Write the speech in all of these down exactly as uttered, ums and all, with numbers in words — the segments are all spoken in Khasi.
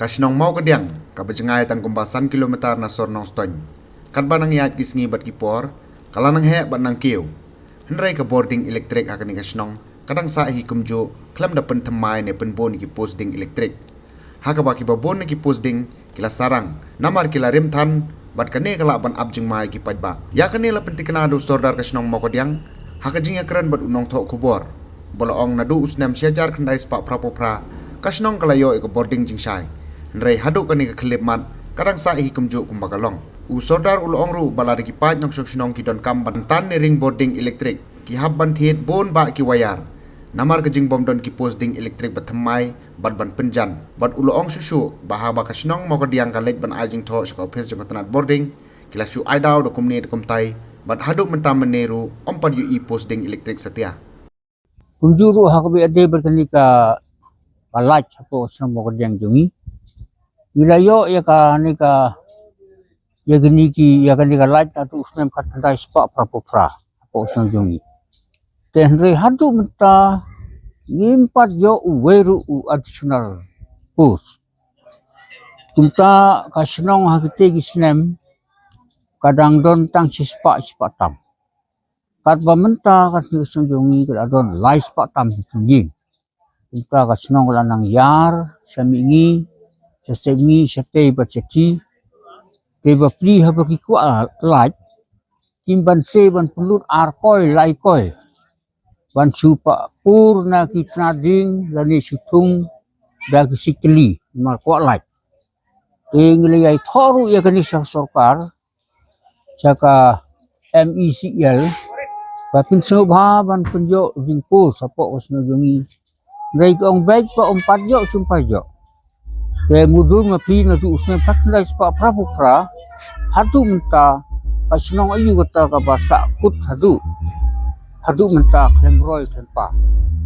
Ka shnong Mawkadiang, kaba jngai tang kumba san kilometer na sor Nongstoiñ, katba nang ïaid ki sngi bad ki por, ka la nang heh bad nang kiew. Hynrei ka bording elektrik ha kane ka shnong ka dang sah hi kumjuh khlem da pynthymmai ne pynbun ïa ki post ding elektrik. Ha kaba kiba bun na ki post ding ki la sarang namar ki la rim than, bad kane ka lah ban ap jingma ïa ki paidbah. Ïa kane la pyntikna da u sordar ka shnong Mawkadiang ha ka jingïakren bad u nongthoh khubor, ba la ong naduh u snem shi hajar khyndai spah phraphew phra ka shnong ka la ïoh ïa ka bording jingshai. Hynrei haduh kane ka khyllipmat ka dang sah hi kumjuh kumba ka long. U sordar u la ong ruh ba lada ki paid nongshong shnong ki donkam ban tan ne ring bording elektrik, ki hap ban thied bun bah ki wire namar ka jingbym don ki post ding elektrik ba thymmai bad ban pynjan. Bad u la ong shuh shuh ba haba ka shnong Mawkadiang ka leit ban ai jingthoh sha ka ophis jong ka tnat bording, ki la shu ai daw da kumne da kumtai, bad haduh mynta mynne ruh ym pat ïohi post ding elektrik satia. Kumjuh ruh ha kaba ïadei bad kane ka, ka light hapoh ka shnong Mawkadiang jong ngi, ngi la ïoh ïa kane ka, ïa kine ki, ïa kane ka light naduh u snem khatkhyndai spah phraphew phra hapoh ka shnong jong ngi. Te hynrei haduh mynta ngim pat ïoh uwei ruh u additional post. Kumta ka shnong ha kite ki snem ka dang don tang shispah, shispah tam. Katba mynta kane ka shnong jong ngi ka la don lai spah tam ki ïing. Kumta ka shnong ka la nang ïar sha mihngi, sha sepngi, shatei bad shathie. Te bapli haba ki kwah light, kim banse ban pynlut ar koi, lai koi, ban shu pah pur na ki tnat ding lane shu thung da ki sikli namar kwah light. Te ngi la ïai thoh ruh ïa kane sha sorkar, sha ka M E C L, ba phin sngewbha ban pynïoh jingpost hapoh ka shnong jong ngi. Hynrei ki ong beit ba ym pat ïoh, shu ym pat ïoh. Te mudui ma phi, naduh u snem khatkhyndai spah phraphew phra haduh mynta, ka shnong aïu kata kaba sah kut haduh, haduh mynta khlem roi khlem pa.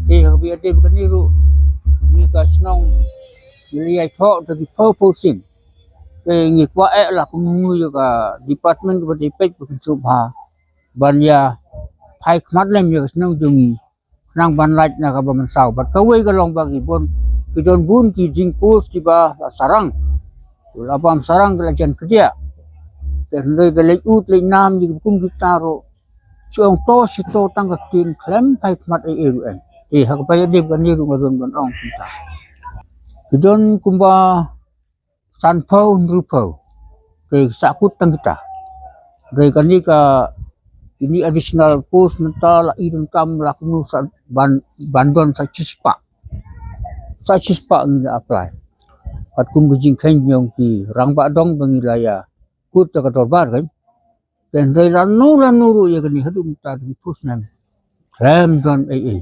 Te ha kaba ïadei bad kane ruh, ngi ka shnong ngi la ïai thoh da ki phew phew sien. Te ngi kwah eh la kumno ïa ka department kaba dei peit ba kin sngewbha ban ïa phai khmat lem ïa ka shnong jong ngi, khnang ban lait na kaba mynsaw. Bad kawei ka long ba ki bun, ki don bun ki jingpost kiba la sarang, la bam sarang, ki la jan kdiah. Te hynrei ka leit ud leit nam ïa ki kum kita ruh, shu ong to shi to tang ka ktien, khlem phai khmat ei ei ruh em. Te ha kaba ïadei bad kane ruh nga don ban ong kumta, ki don kumba sanphew hynriewphew, te sah kut tang kita. Hynrei kane ka, kine additional post mynta la i donkam la kumno sa ban, ban don sa shispah, sa shispah ngi la apply. Katkum ka jingkheiñ jong ki rangbah dong ba ngi la ïa kut da ka dorbar kan. Te hynrei lano lano ruh ïa kane haduh mynta da ki phew snem khlem don ei ei.